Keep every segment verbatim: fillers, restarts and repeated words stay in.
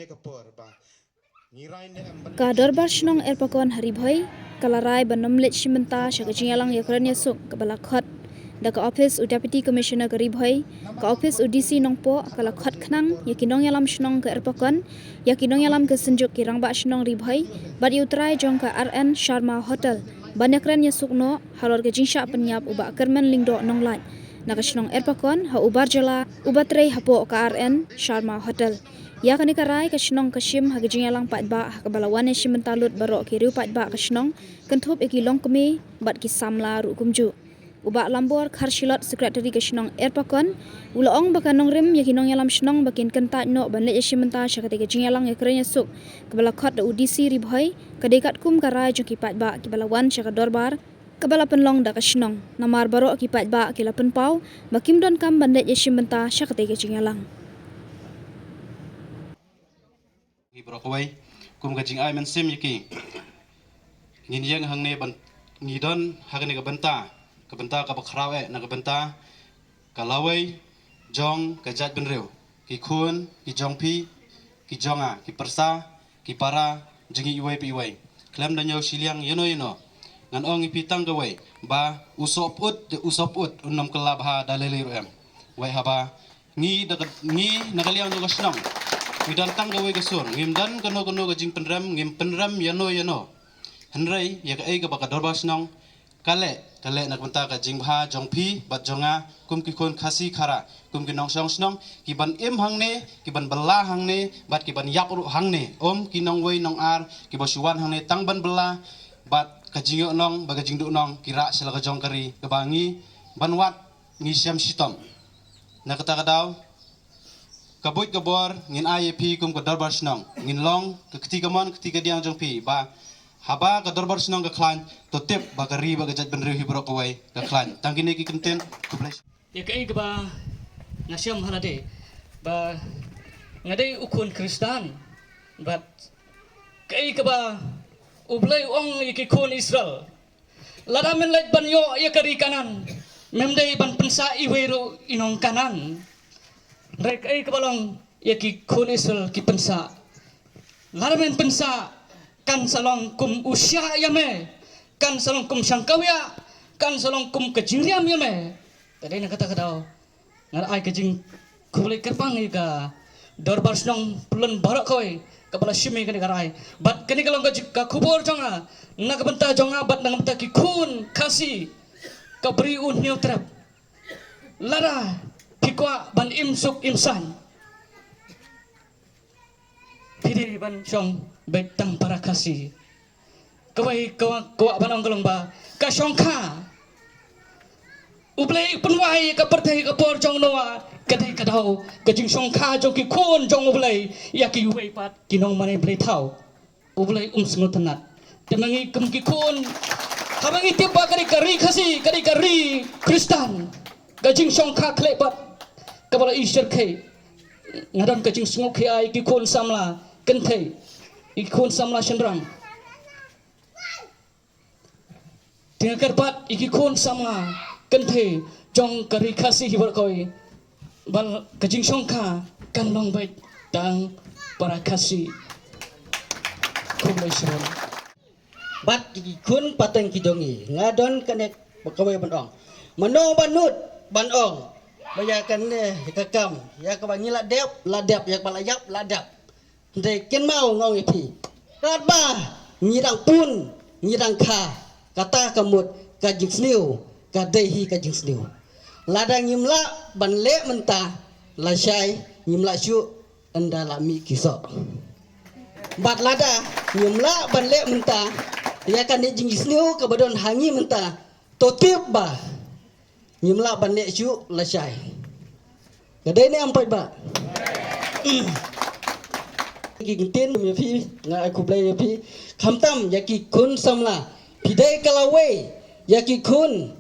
Ka por ba ngi rai ne em ban Ka Dorbar Shnong Erpakon ha Ri Bhoi ka la rai ban ym leit shim bynta sha ka jingïalang ïakren ïasuk kaba la khot da ka ophis u Deputy Commissioner ka Ri Bhoi, ka ophis u D C Nongpoh ka la khot khnang ïa ki nongïalam shnong ka Erpakon, ïa ki nongïalam ka Synjuk ki Rangbah Shnong Ri Bhoi, bad ïa u trai jong ka R N Sharma Hotel ban ïakren ïasuk noh halor ka jingshah pynïap u Bah Kyrmen Lyngdoh Nonglait na ka shnong Erpakon ha u bar jylla uba trei hapoh ka R N Sharma Hotel. Ïa kane ka rai ka shnong ka shim ha ka jingïalang paidbah ha kaba la wan ïashim bynta lut baroh ki riew paidbah ka shnong, kynthup ïa ki longkmie bad ki samla ruh kumjuh. U Bah Lambor Kharshilot, Secretary ka shnong Erpakon, u la ong ba ka nongrim ïa ki nongïalam shnong ba kin kyntait noh ban leit ïashim bynta sha katei ka jingïalang ïakren ïasuk kaba la khot da u D C Ri Bhoi, ka dei katkum ka rai jong ki paidbah kiba la wan sha ka dorbar kaba la pynlong da ka shnong. Namar baroh ki paidbah ki la pynpaw ba kim donkam ban leit ïashim bynta sha katei ka jingïalang. Hi baroh kawei, kum ka jingai mynsiem ïa ki, ngin ïeng hangne ban, ngi don ha kane ka bynta, ka bynta kaba khraw eh, na ka bynta ka lawei jong ka jaitbynriew, ki khun ki jong phi, ki jong nga, ki pyrsa, ki para jong ngi iwei pa iwei. Khlem da ñiew shiliang ïano ïano, ngan ong ïa phi tang kawei ba u sohpyut, u sohpyut un ym kylla bha da lei lei ruh em. Wei haba ngi da ka, ngi na ka liang jong ka shnong ngi don tang kawei ka sur, ngim don kano kano ka jingpynrem, ngim pynrem ïano ïano. Hynrei ïa kaei kaba ka dorbar shnong ka leh, ka leh na ka bynta ka jingbha jong phi bad jong nga kum ki khun Khasi Khara, kum ki nongshong shnong ki ban im hangne, ki ban bylla hangne bad ki ban ïap ruh hangne. Ym ki nongwei nongar kiba shu wan hangne tang ban bylla bad ka jingïohnong bad ka jingduhnong ki rah sha la ka jong ka ri kaba ngi ban wad ngi shem shitom. Na kata ka daw, ka buit ka bor ngin ai ïa phi kum ka dorbar shnong, ngin long ka kti kamon kti kadiang jong phi, ba haba ka dorbar shnong ka khlaiñ, to tip ba ka ri bad ka jaitbynriew hi baroh kawei ka khlaiñ. Tang kine ki kyntien, khublei. Ïa kaei kaba nga shem ha lade ba nga dei u khun Khristan, bad kaei kaba U Blei u ong ïa ki khun Israel, lada men leit ban ïoh ïa ka ri Kanaan, mem dei ban pynsah iwei ruh i nong Kanaan. Hynrei kaei kaba long ïa ki khun Israel ki pynsah? Lada men pynsah, kan sa long kum u shiah ïa me, kan sa long kum shangkawiah, kan sa long kum ka jingriam ïa me. Te dei na kata ka daw nga ai ka jingkhublei kyrpang ïa ka dorbar shnong Pyllun baroh kawei kaba la shim ïa kane ka rai. Bad kane ka long ka ji-, ka khubor jong nga na ka bynta jong nga bad na ka bynta ki khun Khasi, ka Bri U Hynñiewtrep. Lada phi kwah ban im suk im saiñ, phi dei ban shong beit tang para Khasi. Kawei ka kwah ban ong ka long ba ka shongkha U Blei u pynwai ïa ka pyrthei ka por jong Noah, ka dei ka daw ka jingshongkha jong ki khun jong U Blei ïa kiwei pat ki nongmane blei thaw. U Blei um sngewtynnat. Te ma ngi kum ki khun, haba ngi tip ba ka dei ka ri Khasi, ka dei ka ri Khristan, ka jingshongkha khleh bad kaba la i shyrkhei, nga don ka jingsngewkhia ïa ki khun samla kynthei, ïa ki khun samla shynrang. Te nga kyrpad ïa ki khun samla kynthei jong ka ri Khasi hi baroh kawei ba ka jingshongkha kan long beit tang para Khasi. Khublei shibun. Bad ki khun pateng ki jong ngi, nga don kane ba kawei ban ong. Mano ba nud ban ong ba ïa kane ka kam, ïa kaba ngi la dep la dep, ïa kaba la ïap la dep. Hynrei kynmaw nga ong ïa phi, katba ngi dang pun, ngi dang kha, kata ka mut ka jingsniew ka dei hi ka jingsniew. Lada ngim lah ban leh mynta, lashai ngim lah shuh ynda la mih ki soh. Bad lada ngim lah ban leh mynta ïa kane jingsniew kaba don ha ngi mynta, to tip ba ngim lah ban leh shuh lashai. Ka dei ne em paidbah? Ki ktien ïa phi, nga ai khublei ïa phi. Khamtam ïa ki khun samla, phi dei ka lawei ïa ki khun,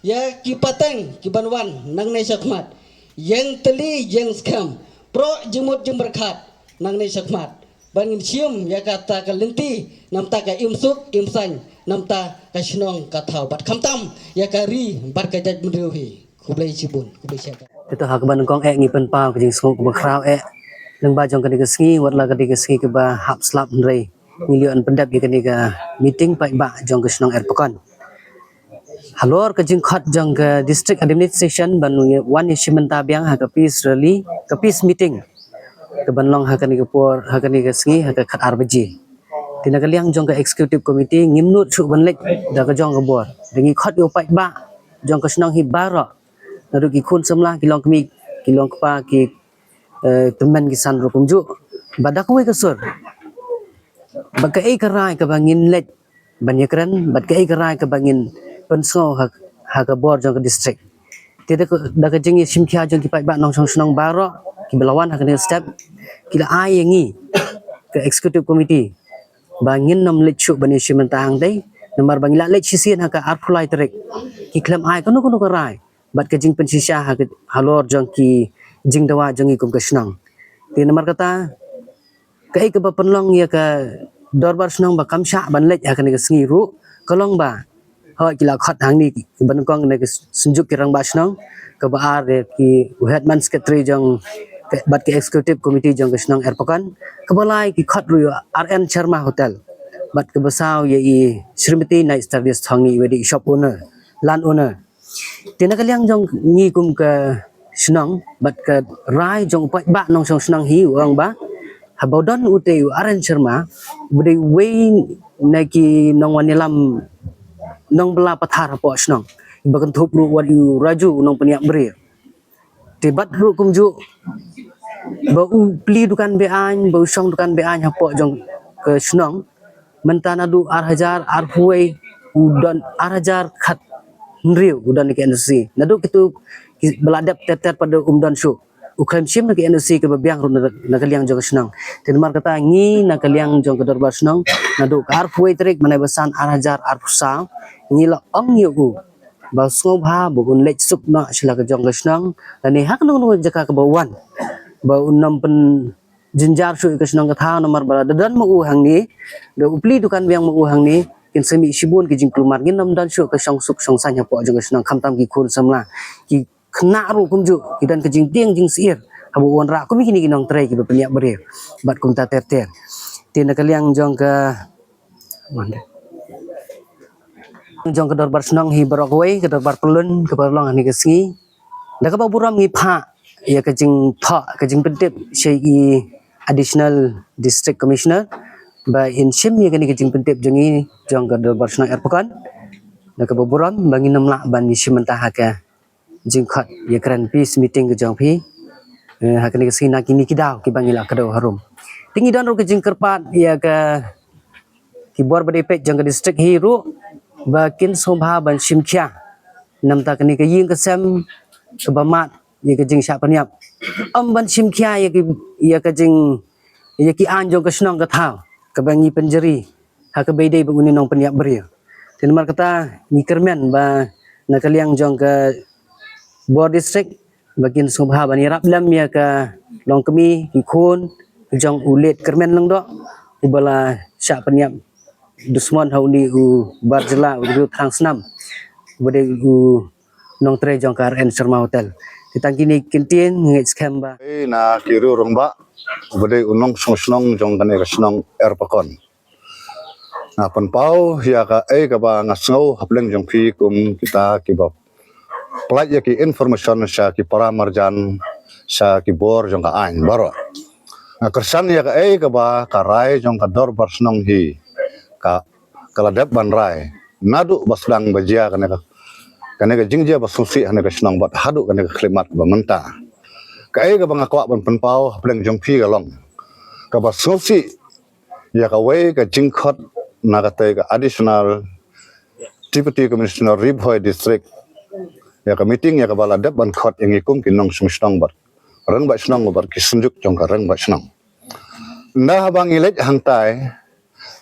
ïa ki pateng ki ban wan nangne shakhmat. Ïeng tylli ïeng skhem, proh jingmut jingpyrkhat nangne shakhmat, ban ngin shim ïa kata ka lynti namta ka im suk im saiñ, namta ka shnong ka thaw bad khamtam ïa ka ri bad ka jaitbynriew hi. Khublei shibun, khublei shibun. Te to ha kaba nyngkong eh ngi pynpaw ka jingsngew kaba khraw eh lyngba jong kane ka sngi, wat la kane ka sngi kaba hap slap hynrei ngi la ïoh ban pyndep ïa kane ka meeting paidbah jong ka shnong Erpakon. Halor ka jingkhot jong ka district administration ban wan ïashim bynta biang ha ka peace rally, ka peace meeting, kaban long ha kane ka por, ha kane ka sngi, ha ka khatar baje. Te na ka liang jong ka executive committee ngim nud shuh ban leit da ka jong ka bor. Te ngi khot ïa u paidbah jong ka shnong hi baroh, naduh ki khun samla, ki longkmie, ki longkpa, ki, eh, tymmen, ki san ruh kumjuh, bad da kawei ka sur, bad kaei ka rai kaba ngin leit ban ïakren, bad kaei ka rai kaba ngin pynsngew ha, ha ka bor jong ka district. Te da ka, da ka jingïashim khia jong ki paidbah nongshong shnong baroh kiba la wan ha kane ka step, ki la ai ïa ngi ka executive committee ba ngin nym leit shuh ban ïashim bynta hangtei, namar ba ngi la leit shisien ha ka arphew lai tarik, ki khlem ai kano kano ka rai bad ka jingpynshisha ha ka, halor jong ki jingdawa jong ngi kum ka shnong. Te namar kata, kaei kaba pynlong ïa ka dorbar shnong ba kam shah ban leit ha kane ka sngi ruh ka long ba, hooid, ki la khot hangne kiba nyngkong na ka Synjuk ki Rangbah Shnong, kaba ar ïa ki u headman secretary jong ka, bad ka executive committee jong ka shnong Erpakon, kaba lai ki khot ruh ïa R N Sharma Hotel, bad kaba saw ïa i Srimati Night Stardust Thongni, iba dei i shop owner, land owner. Te na ka liang jong ngi kum ka shnong bad ka rai jong u paidbah nongshong shnong hi u ong ba, haba u don utei u R N Sharma, uba dei uwei na ki nongwan ïalam nongbylla pathar hapoh shnong, ba kynthup ruh wat ïa u Raju u nongpynïap briew. Te bad ruh kumjuh ba u plie dukan be-aiñ, ba u shong dukan be-aiñ hapoh jong ka shnong, mynta naduh ar hajar arphew wei u don, ar hajar khathynriew u don na ka N O C. Naduh kito kiba la dep ter ter pat um don shuh. U khlem shim na ka N O C kaba biang ruh na, na ka liang jong ka shnong. Te namar kata ngi na ka liang jong ka dorbar shnong, naduh ka arphew wei tarik mynta ba san ar hajar arphew saw, ngi la ong ïa u ba sngewbha ba un leit suk noh sha la ka jong ka shnong, lane ha kano kano jaka kaba u wan, ba un nym pyn jynjar shuh ïa ka shnong ka thaw, namar ba lada don ma u hangne, da u plie dukan biang ma u hangne, kin sa mih shibun ki jingkulmar, ngin nym don shuh ka shongsuk shongsaiñ hapoh jong ka shnong, khamtam ki khun samla, ki khynnah ruh kumjuh ki don ka jingtieng jingsyier haba u wanrah kum kine ki nongtrei kiba pynïap briew bad kumta ter ter. Te na ka liang jong ka jong ka dorbar shnong hi baroh kawei, ka dorbar pyllun kaba long ha kane ka sngi, da kaba burom ngi phah ïa ka jingthoh, ka jingpyntip sha i Additional District Commissioner ba in shim ïa kane ka jingpyntip jong ngi jong ka dorbar shnong Erpakon. Da kaba burom ba ngin nym lah ban ïashim bynta ha ka jingkhot ïakren peace meeting ka jong phi, eh, ha kane ka sngi na kine ki daw kiba ngi la kdew harum. Te ngi don ruh ka jingkyrpad ïa ka, ki bor ba dei peit jong ka district hi ruh ba kin sngewbha ban shim khia na bynta kane ka ïing ka sem kaba mad ïa ka jingshah pynïap. Ym ban shim khia ïa ki, ïa ka jing, ïa ki aiñ jong ka shnong ka thaw kaba ngi pynjari ha kaba ïadei bad une u nongpynïap briew. Te namar kata ngi kyrmen ba na ka liang jong ka bor district ba kin sngewbha ban ïarap lem ïa ka longkmie, ki khun jong u late Kyrmen Lyngdoh, uba la shah pynïap dusmon ha une u bar jylla, u riew thrang snam, uba dei u nongtrei jong ka R N Sharma Hotel. Te tang kine ki kyntien, nga ngeit skhem ba, eh, na ki riew rangbah, uba dei u nongshong shnong jong kane ka shnong Erpakon, nga pynpaw ïa kaei kaba nga sngew hapdeng jong phi kum kita kiba pynlait ïa ki information sha ki para marjan, sha ki bor jong ka aiñ baroh. Nga kyrshan ïa kaei kaba ka rai jong ka dorbar shnong hi ka, ka la dep ban rai naduh ba sdang ba jia kane ka, kane ka jingjia ba sngewsih ha kane ka shnong bad haduh kane ka khyllipmat ba mynta. Kaei kaba nga kwah ban pynpaw hapdeng jong phi ka long kaba sngewsih ïa kawei ka jingkhot na katei ka Additional Deputy Commissioner Ri Bhoi District, ïa ka meeting ïa kaba la dep ban khot ïa ngi kum ki nongshong shnong bad rangbah shnong bad ki synjuk jong ka rangbah shnong. Ynda haba ngi leit hangtai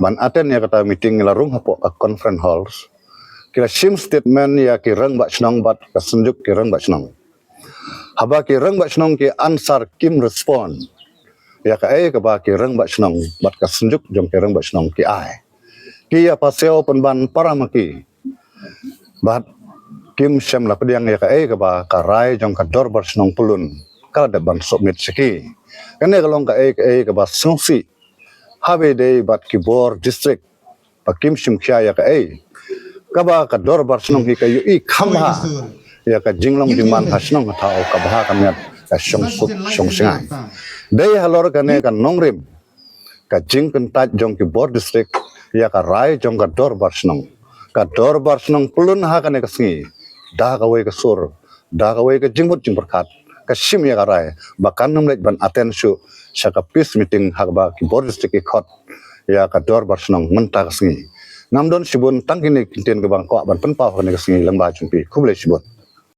ban attend ïa kata meeting, ngi la rung hapoh ka conference halls, ki la shim statement ïa ki rangbah shnong bad ka synjuk ki rangbah shnong. Haba ki rangbah shnong ki answer, kim respond ïa kaei kaba ki rangbah shnong bad ka synjuk jong ki rangbah shnong ki ai. Ki ïa pasiaw pynban para ma ki bad kim shym la pdiang ïa kaei kaba ka rai jong ka dorbar shnong pyllun ka la dep ban submit sha ki. Kane ka long kaei kaei kaba sngewsih haba ïadei bad ki bor district ba kim shim khia ïa kaei kaba ka dorbar shnong hi ka ïohi kham bha ïa ka jinglong demand ha shnong ha thaw, kaba ha ka miat ka shongsuk shongshngaiñ. Dei halor kane ka nongrim ka jingkyntait jong ki bor district ïa ka rai jong ka dorbar shnong. Ka dorbar shnong pyllun ha kane ka sngi da kawei ka sur, da kawei ka jingmut jingpyrkhat, ka shim ïa ka rai ba kan ym leit ban attend shuh sha ka peace meeting ha kaba ki bor district ki khot ïa ka dorbar shnong mynta ka sngi. Ngam don shibun, tang kine ki ktien kaba nga kwah ban pynpaw ha kane ka sngi lyngba jong phi. Khublei shibun.